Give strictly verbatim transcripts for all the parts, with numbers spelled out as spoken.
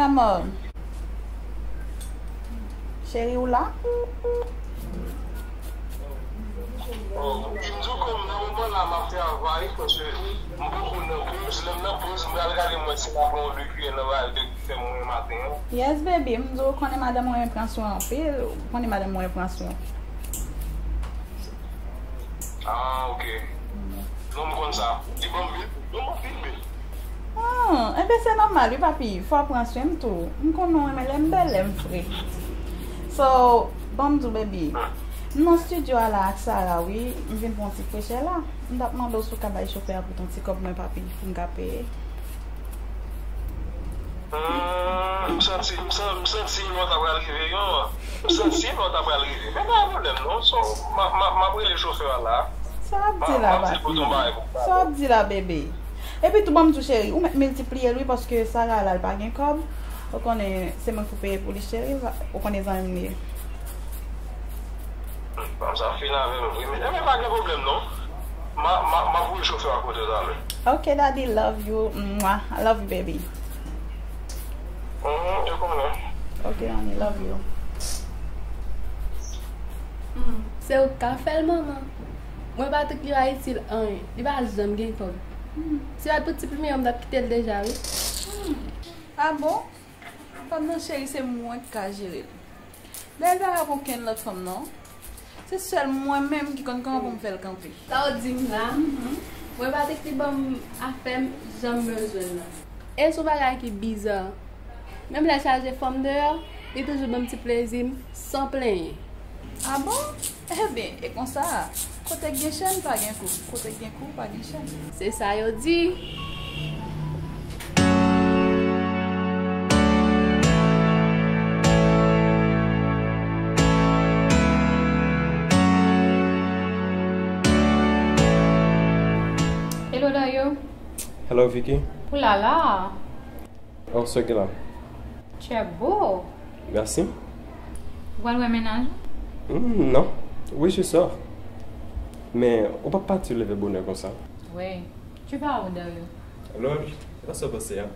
Amò. Cheri, ou la? Oh, m di w ke nan moman la, m ap travay, paske m poko nan poz. Lè m nan poz, m pral gade m wè si m pa pran yon de kiyè nan bagay de ki fè mwen maten an. Yes, baby, m di w, ou konnen madanm mwen pran swen anpil. Ou konnen madanm mwen pran swen. Ah, ok. Non, m konn sa. Li ban m bil. Non, m ban m bil, bil. Ah, enben, se nòmal, wi, papi. Fò w pran swen m tou. M konnen w renmen lè m bèl, lè m fre. So, ban m di w, baby. M nan estidyo a la ak Sarah, wi. M vin pran yon ti frechè la. M t ap mande w si w ka bay chofè a pou yon ti kòb mwen, papi, pou m ka peye. Hmm, m santi, m san-, m santi yon lòt ap pral rive, yon. M santi yon lòt ap pral rive. Men pa gen pwoblèm, non. So, m ap, m ap, m ap rele chofè a la. Sa w ap di la, papi? Sa w ap di la, bebe? Epi tou, ban m di w, cheri, ou mèt miltipliye l, wi, paske Sarah la, l pa gen kòb. Ou konnen, se mwen k pou peye pou li, cheri. Ou konnen zanmi m li ye. Fanm sa fin avè m vre, men, men pa gen pwoblèm non. M a, m a, m a voye chofè a kote w talè. Ok, daddy, love you. Mwah. I love you, baby. Mhm, yo konnen. Ok, honey, love you. Hmm, se ou k ka fè l, manman. Mwen, Patrick, li pa itil anyen. Li pa janm gen kòb. Hmm. Si pa t pou ti plimen an, m t ap kite l deja, wi. Hmm. Ah bon? Fanm nan, cheri, se mwen k ka jere l. Dayè, l pa ka pran okenn lòt fanm, non. Se sèl mwen menm ki konn kòman pou m fè l kanpe. Sa w di m la, mwen, Patrick, li ban m afè m jan m bezwen l lan. E se yon bagay ki biza. Menm lè l chaje fanm deyò, li toujou ban m ti plezi m san plenyen. Ah bon? Enben, e konsa, kote k gen chèn, pa gen kou. Kote k gen kou, pa gen chèn. Se sa yo di. Hello, Dario. Hello, Vicky. Oulala. Oh, ce gars-là. Tu es beau. Merci. Ou pral wè mennaj ou? Hmm, non. Oui, je sors. Men, ou p ap pati leve bonè konsa. Wey. Tu vas où, Dario? Lòj, e pa sa w panse a?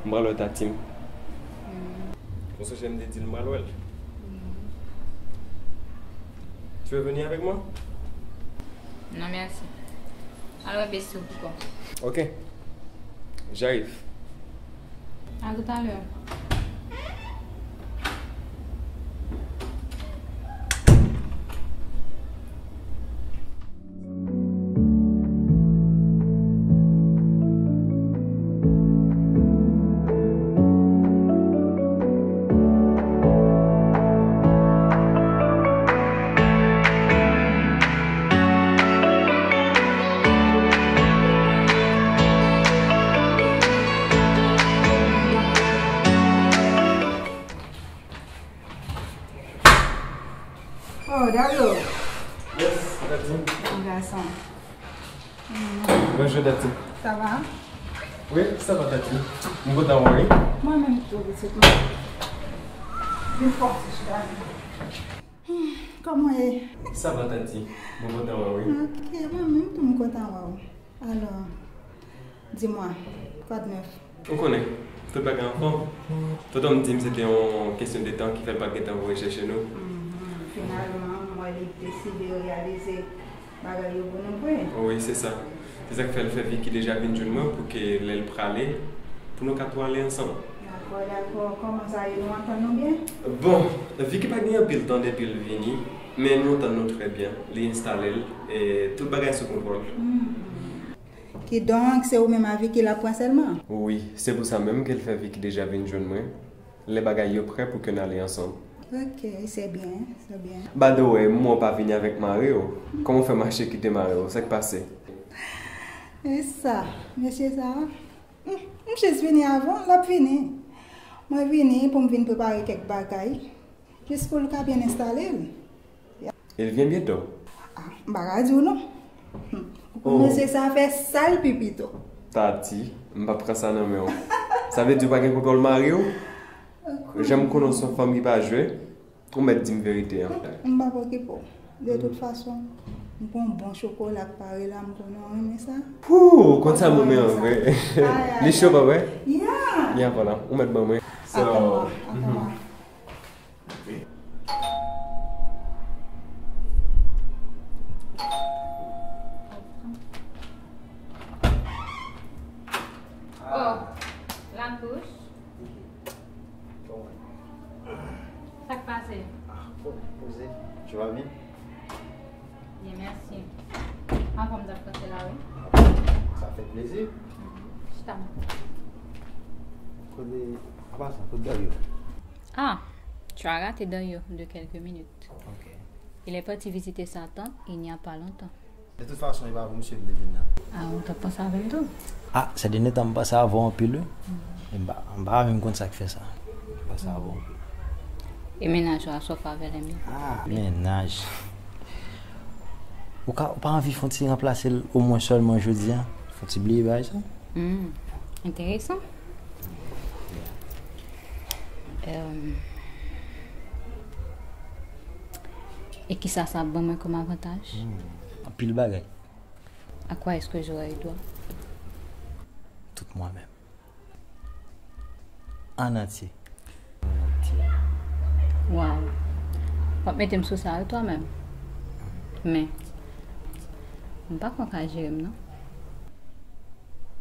M pral wè Tati m. Hmm. Ou sonje m te di l m pral wè l? Hmm. Tu veux venir avec moi? Non, merci. Al wè besti w pou kò w. Ok. J'arrive. À tout à l'heure. Oh, Dario. Yes, Tati. Bon gason. Bonjou, Tati. Sa va? Wi, sa va, Tati. M kontan wè w, wi. Mwen menm tou, pitit mwen. Vin fò ti chita. Hmm, kòman w ye? Sa va, Tati. Mwen kontan wè w, wi. Ok, mwen menm tou m kontan wè w. Alò, di mwa, kwa de nèf? Ou konnen, tout bagay anfòm. Tonton m di m se te yon kesyon de tan ki fè l pa t gentan voye chèche nou. Mhm. Finalman, m wè li deside reyalize bagay yo pou nou vre. Wi, se sa. Se sa k fè l fè Vicky deja vin jwenn mwen pou ke lè l prale, pou nou ka tou ale ansanm. Dakò, dakò. Kòman sa ye, nou antann nou byen? Bon, Vicky pa gen anpil tan depi l vini, men nou antann nou trè byen. Li enstale l, e tout bagay sou kontwòl. Hmm. Kidonk, se ou menm a Vicky l ap pran sèlman? Wi, se pou sa menm ke l fè Vicky deja vin jwenn mwen. Lè bagay yo prè pou ke n ale ansanm. Ok, se byen, se byen. By the way, m wè w pa vini avèk mari w. Kòman w fè mache kite mari w? Sa k pase? E sa, mesye sa a? M, m jis vini avan l ap vini. Mwen vini pou m vin prepare kèk bagay, jis pou l ka byen enstale l. Il vient bientôt. Ah, m pa ka di w non. Hmm. Ou konn mesye sa fè sa l pi pito. Tati, m p ap pran sa nan men w. Sa vle di w pa gen kontwòl mari w? Jan m konnen w se yon fanm ki pa jwe, ou mèt di m verite an. M p ap okipe w. De tout fason, m gon bon chokola k pare la, m konnen w renmen sa. Pou, ou konn sa m renmen an vre. Li cho pa vre? Ya. Ya, vwala, ou mèt ban mwen. Attends-moi, attends-moi. Oh, la couche. Sa k pase? Ah, bon, poze. Tu vas bien? Bien, mèsi. Anfòm, zafè se la, wi. Ah bon, sa fè plezi. Chita. Kote, apa sa, kote Dario? Ah, tu as raté Dario de quelques minutes. Ok. Il est parti visiter sa tante il n'y a pas longtemps. De toute façon, e pa pou misye m te vin nan. Ah, ou t ap panse avè l tou? Ah, sè dènye tan, m panse avè w anpil, wi. E m pa, m pa menm konn sa k fè sa. M panse avè w anpil. E mennaj ou a sòf avè l, enben? Ah, mennaj. Ou ka, ou pa anvi fè yon ti ranplase l omwen sèlman jodi a? Fè yon ti bliye bagay sa? Hmm, enteresan. Euh, e kisa sa ap ban mwen kòm avantaj? Hmm, anpil bagay. À quoi est-ce que j'aurais eu droit? Tout mwen menm. An antye. Waw. W ap mete m sou sa, wi, twa menm. Men, m pa kwè w ka jere m, non.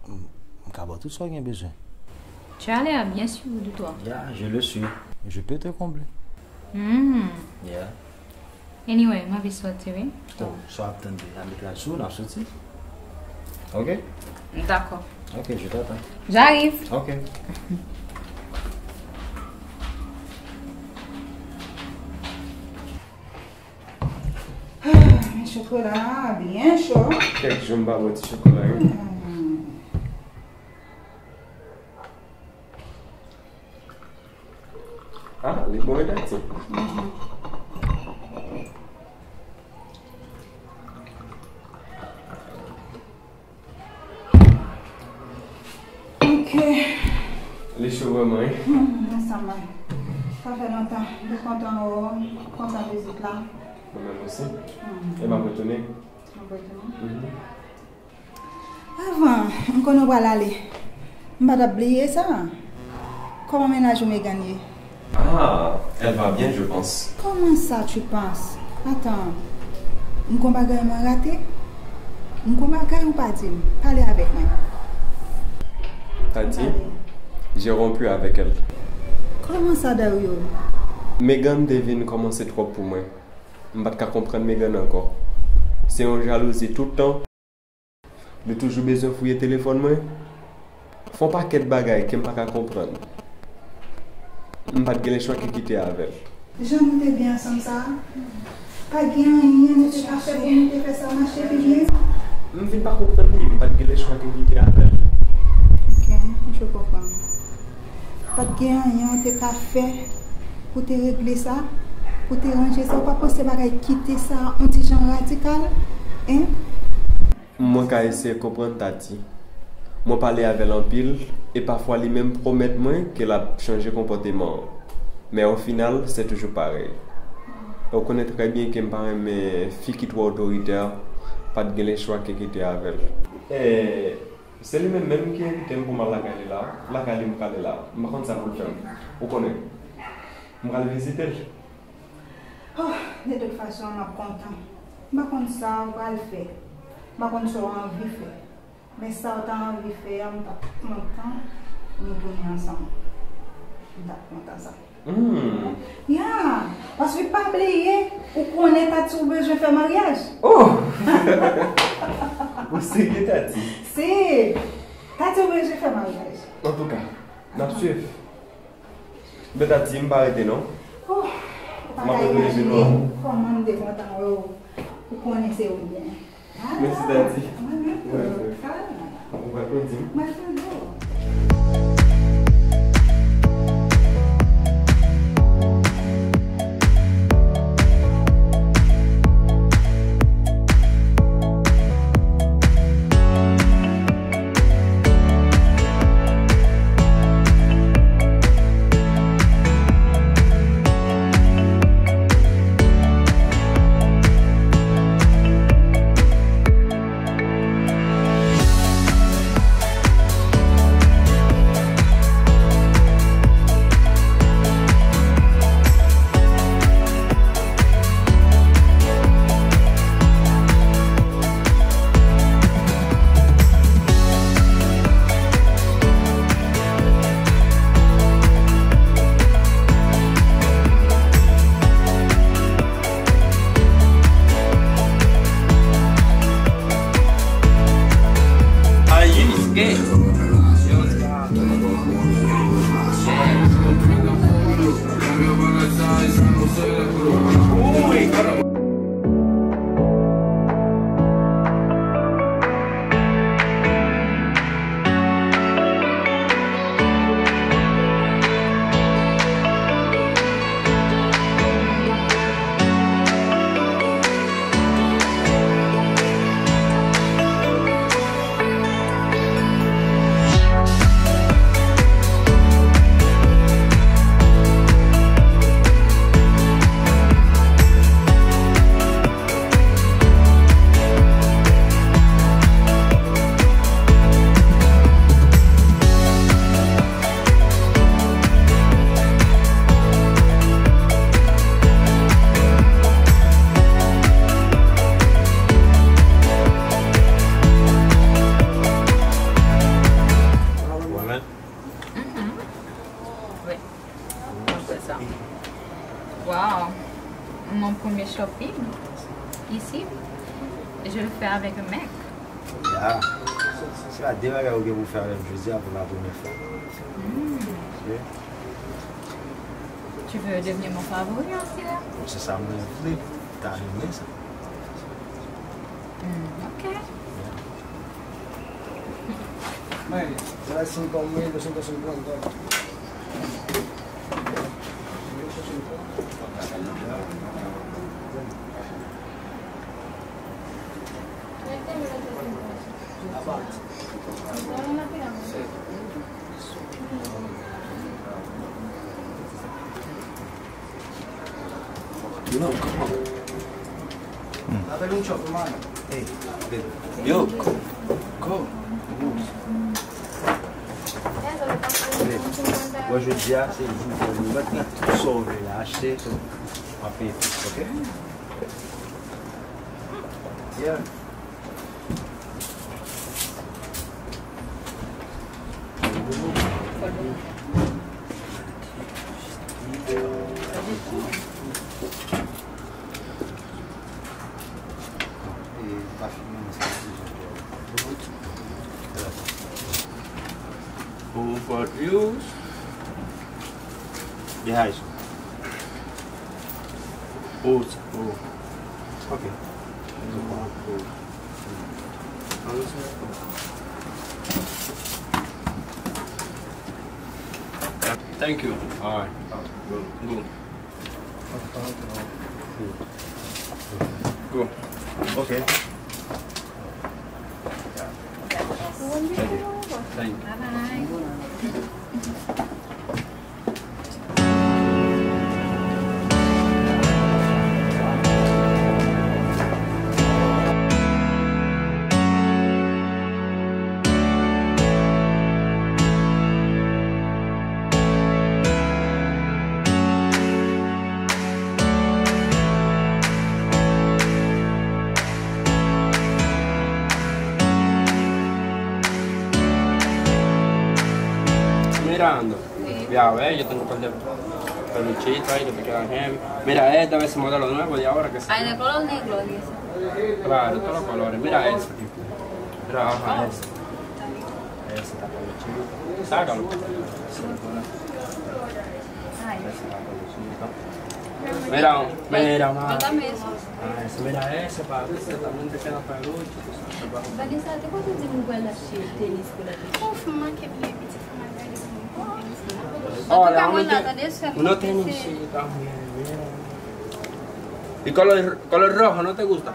M, m ka ba w tout sa w gen bezwen. Tu as l'air bien sûr de toi. Yeah, je le suis. Je peux te combler. Hmm. Yeah. Anyway, m anvi soti, wi. Oh, sa w ap tann deja, met rad sou ou, n ap soti. Ok? D'accord. Ok, je t'attends. J'arrive. Ok. Ah, men chokola a byen cho. Kèk jou m pa bwè ti chokola, wi. Hmm. Ah, li bon, wi, Tati. Mhm. Ok. Li cho vrèman, wi. Hmm, ansanm, sa fè lontan. M te kontan wè w, kontan vizit la. Mwen menm osi. Hmm. E m ap retounen. M ap retounen. Mhm. Avan m konnen w pral ale, m pa t ap bliye sa. Kòman mennaj ou Megan ye? Ah, elle va bien, je pense. Comment ça, tu penses? Attends, m gon bagay mwen rate? M gon bagay ou pa di m? Pale avèk mwen. Tati, j'ai rompu avec elle. Kòman sa, Dario? Megan te vin kòmanse twòp pou mwen. M pa t ka konprann Megan ankò. Se yon jalouzi tout tan. Li toujou bezwen fouye telefòn mwen. Fè yon pakèt bagay ke m pa ka konprann. M pa t gen lechwa ke kite avè l. Jan nou te byen ansanm sa a, pa t gen anyen nou te ka fè pou nou te fè sa mache pi byen? M vin pa konprann li, m pa t gen lechwa ke kite avè l. Ok, je comprends. Pa t gen anyen w te ka fè pou te regle sa, pou te ranje sa? Ou pa panse bagay kite sa yon ti jan radikal, en? Mwen ka eseye konprann Tati. Mwen pale avè l anpil, e pafwa li menm pwomèt mwen ke l ap chanje konpòteman an. Men o final, se toujou parèy. E w konnen trè byen ke m pa renmen fi ki twò otoritè, pa t gen lechwa ke kite avè l. E, se li menm menm ki envite m pou m al lakay li la. Lakay li m prale la. M pa konn sa pou l fè m. Ou konnen. M pral vizite l. Oh, de tout fason, m ap kontan. M pa konn sa w pral fè. M pa konn sa w anvi fè. Men sa w ta anvi fè a, m t ap kontan nou tounen ansanm. M t ap kontan sa. Hmm. Ya, paske pa bliye, ou konnen Tati ou bezwen fè maryaj. Oh! Ou serye, Tati? Se, Tati ou bezwen fè maryaj. Antouka, n ap swiv. Bèl Tati, m pa rete non. Oh, ou pa ka imajine kòman m te kontan wè w. Ou konnen se ou li ye. Mèsi, Tati. Mwen menm tou. Ou pral kondi m? Mwen tou. Ou renmen? Mhm. Wi. Mwen fè sa. Wow. Mon premier shopping ici. Je le fais avec un mec. Ya. Se pa de bagay ou gen pou fè avè m jodi a pou la premyè fwa. Hmm. Wi. Tu veux devenir mon favori aussi, là? Bon, se sa mwen vle. Ta renmen sa. Hmm, ok. Mwen, se la cinco mil doscientos cincuenta. Yo, come on. Hmm. Hey, babe. Yo, go. Go. Babe, bon, jodi a, se jou fè nou mèt nan tout sa w vle la, achte, so, w ap peye tout, ok? Yeah. Who got use? Behind. Oh, oh. Okay. Thank you. All right. Good. Good. Go. Okay. Thank you. Thank you. Bye bye. Mirando. Wi. Ya, wè, yo te kontan de peluchito ahí, de pequeña gente. Mira, esta vez modelo nuevo de ahora que salió. Ay, de color negro, dice. Claro, todos los colores. Mira eso, tipo. Mira, ajá, eso. Eso está peluchito. Sácalo. Eso está peluchito. Mira, mira, ma. Mátame eso. Ah, eso, mira ese, pa ver si también te queda peluche, tú sabes, pa. Vanessa, te konn di nou pral achte tenis pou la pitit? Ouf, m manke bliye pitit mwen, gade pou mwen pran tenis mwen. Antouka, mwen la, tande, sè m. Mwen te ni chita mwen, mira. Y color, color rojo, ¿no te gusta?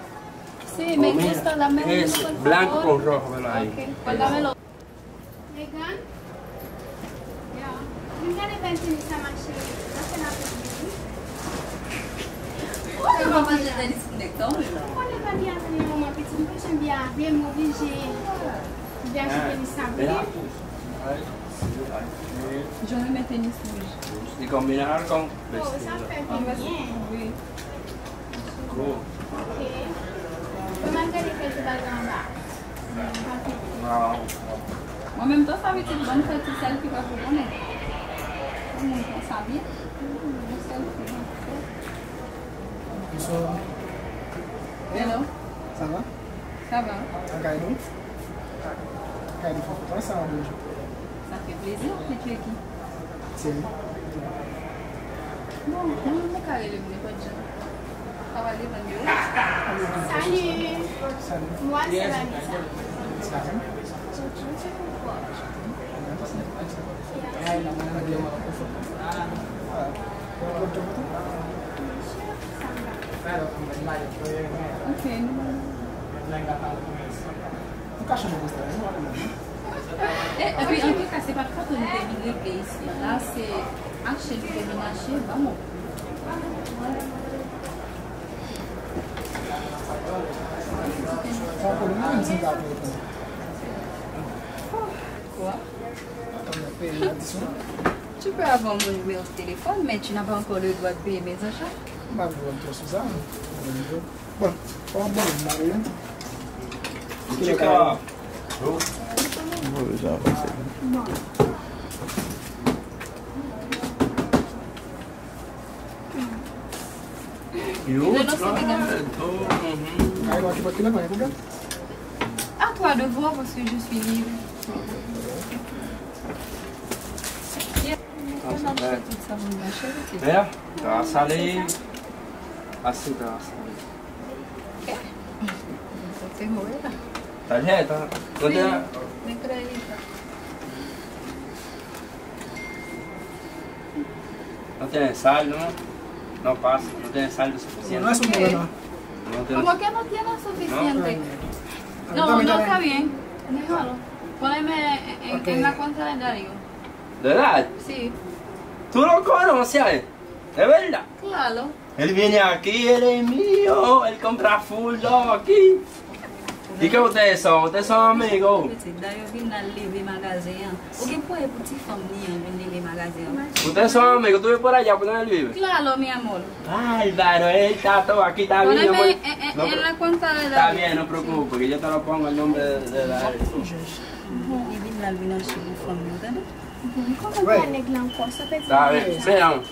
Sí, me gusta, dame uno, por favor. Es blanco con rojo, velo ahí. Ok, pues dámelo. Megan? Ya. Vin gade bèl tenis sa, ma chérie. N ap fè n ap vini. Ou konnen pa manje tenis pou nèg tann ou la. Ou konnen pa byen avè yon manman pitit, m pa janm byen avè, m oblije vin achte tenis sa pou li. Yo renmen tenis wouj. Li konbine al kon. Oh, sa fè byen. Wi. Cool. Ok. Mwen m al gade kèk bagay anba. Mwen menm, tan sa pitit, ban m fè ti sèl ki pa pou konnen. Pou moun pran sa byen. Yon sèl fi. Bonsoir. Hello. Ça va? Ça va. An kay nou? Kay nou fè foto ansanm, bonjou. Sa fè plezi, ou pitit ki? Thierry. Bon, ou menm ou ka rele m nenpòt jan. Sa va depann de ou. Salut. Moi, c'est Vanessa. Salut. Ok, nou. Ou ka chanje posta, nou pa konn. E, epi, antouka, se pa foto nou te vin regle isi. La, se achte nou te vin achte, ban mwen. Sa pou nou menm si ta pou. Quoi? Attends, on va payer l'addition. Tu peux avoir mon numéro de téléphone, mais tu n'as pas encore le droit de payer mes achats. M pa vle wè m twò sou sa. Bon, pa bon, m mare. Tchika. Bon, jan pase. Yo, tchika. Oh, mhm. Ay, wè, ki pa ki la, pa gen pwoblèm. À toi de voir parce que je suis libre. Yeah. Comment tu fais tout ça, mon chéri? Bea, ta sale. Ase ta sale. Eh, se mwen la. Talè, ta. Kote a? Mwen kreye sa. Nou te sal, non? Non, pas, nou te sal de suficiente. No, eso es bueno. No, que no tiene suficiente. No, no, está bien. Déjalo. Poneme en, en la cuenta de Darío. ¿De verdad? Sí. ¿Tú lo conoces a él? ¿De verdad? Claro. Él viene aquí, él es mío, él compra full dog aquí. ¿Y qué ustedes son? ¿Ustedes son amigos? Dayè vin al leve magazen an. Ou gen pwoblèm pou ti fanm li an vin leve magazen an. Ustedes son amigos, tú vives por allá, por donde él vive. Claro, mi amor. Bárbaro, él está todo aquí, está bien. Poneme en, en, en la cuenta de Darío. Está bien, no preocupes, que yo te lo pongo el nombre de, de Darío. Li vin la vin achte pou fanm yo, tande? Kòman pa nèg la ankò? Sa fè di. Está bien, señor.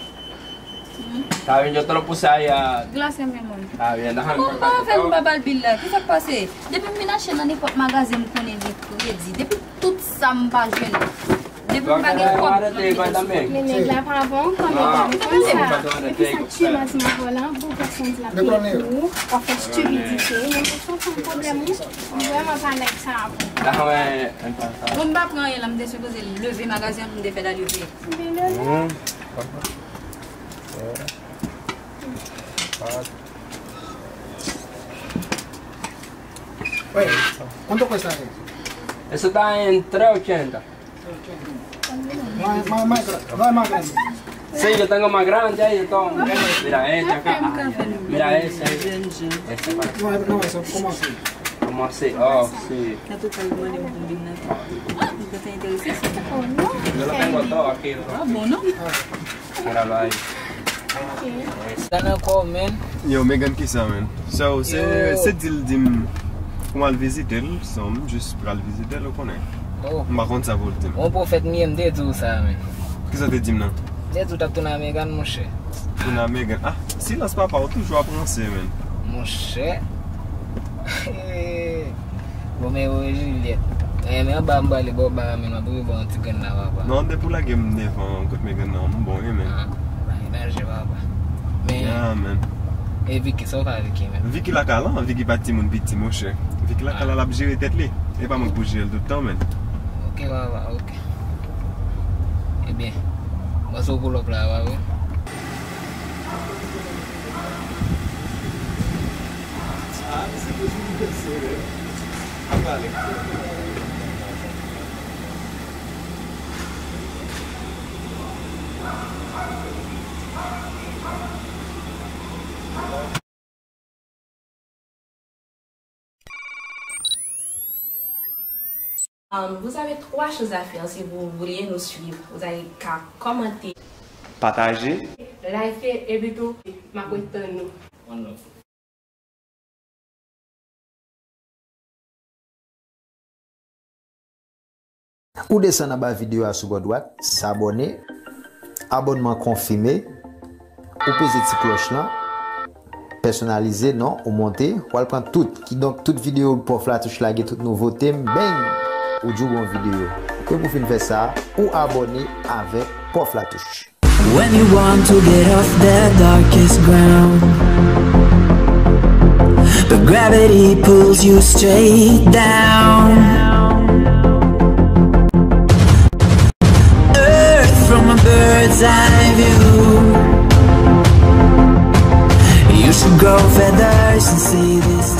Está bien, yo te lo puse ahí a. Gracias, mi amor. Está bien, déjame. Kòman pa fè m pa bal bil la? Kisa k pase? Depi m vin achte nan nenpòt magazen, m konnen gen kredi. Depi tout sa m pa jwenn. Depi m pa gen kòb. Men nèg la pa bon, kòm nèg la konn sa. Epi sa k pi mal, se m ap wè la, bon pèsonn la peye pou ou, w ap fè stipidite. Mwen, m santi m pwoblèm ou, m vrèman pa like sa a pou ou. Bon, m pa pran anyen la, m te sipoze leve magazen an pou m te fè Dario peye. Oye, ¿cuánto cuesta eso? Eso está en tres ochenta. No hay, no hay más gra-, no hay más grande. Sí, yo tengo más grande ahí, yo tengo. Mira este acá. Mira ese. Ese para. No, no, eso, ¿cómo así? ¿Cómo así? Oh, sí. Yo lo tengo todo aquí, bro. Ah, bueno. Míralo ahí. Sa nan kò w, man. Yo, Megan, kisa, man? So, se, se di l di m pou m al vizite l, so, m jis pral vizite l, ou konnen. Oh. M pa konn sa pou l di m. Bon pwofèt m ye, m te di w sa, man. Kisa w te di m nan? M te di w t ap tounen a Megan, monchè. Tounen a Megan. Ah, silans papa, ou toujou ap ranse, man. Monchè. Bon, men yo, Juliet. Eh, men anba m prale bò ba, men m ap rive yon ti grenn la, papa. Non, depi w lage m devan kote Megan nan, m bon, wi, men. Ah, pa gen danje, papa. Men, yeah, man. E Vicky, sa w fè a Vicky, men? Vicky lakay la, Vicky pa timoun piti, monchè. Vicky lakay la, l ap jere tèt li. E pa mwen k pou jere l tout tan, men. Ok, papa, ok. Ebyen, m panse w pull up la, pa vre? Um, vous avez trois choses à faire si vous voulez nous suivre. Vous avez qu'à commenter, partager, liker, et puis tout, m ap ret tann nou. One love. Ou desann anba videyo a sou bò dwat, s'abonner, abònman konfime, ou peze ti klòch lan, pèsonalize non, ou monte, w al pran tout. Kidonk, tout videyo Prof Latouche lage, tout nouvote m, bang! Ou di w gon videyo. Epi pou fin fè sa, ou abòne avèk Prof Latouche. When you want to get off the darkest ground, but gravity pulls you straight down. Earth from a bird's eye view. You should grow feathers and see this.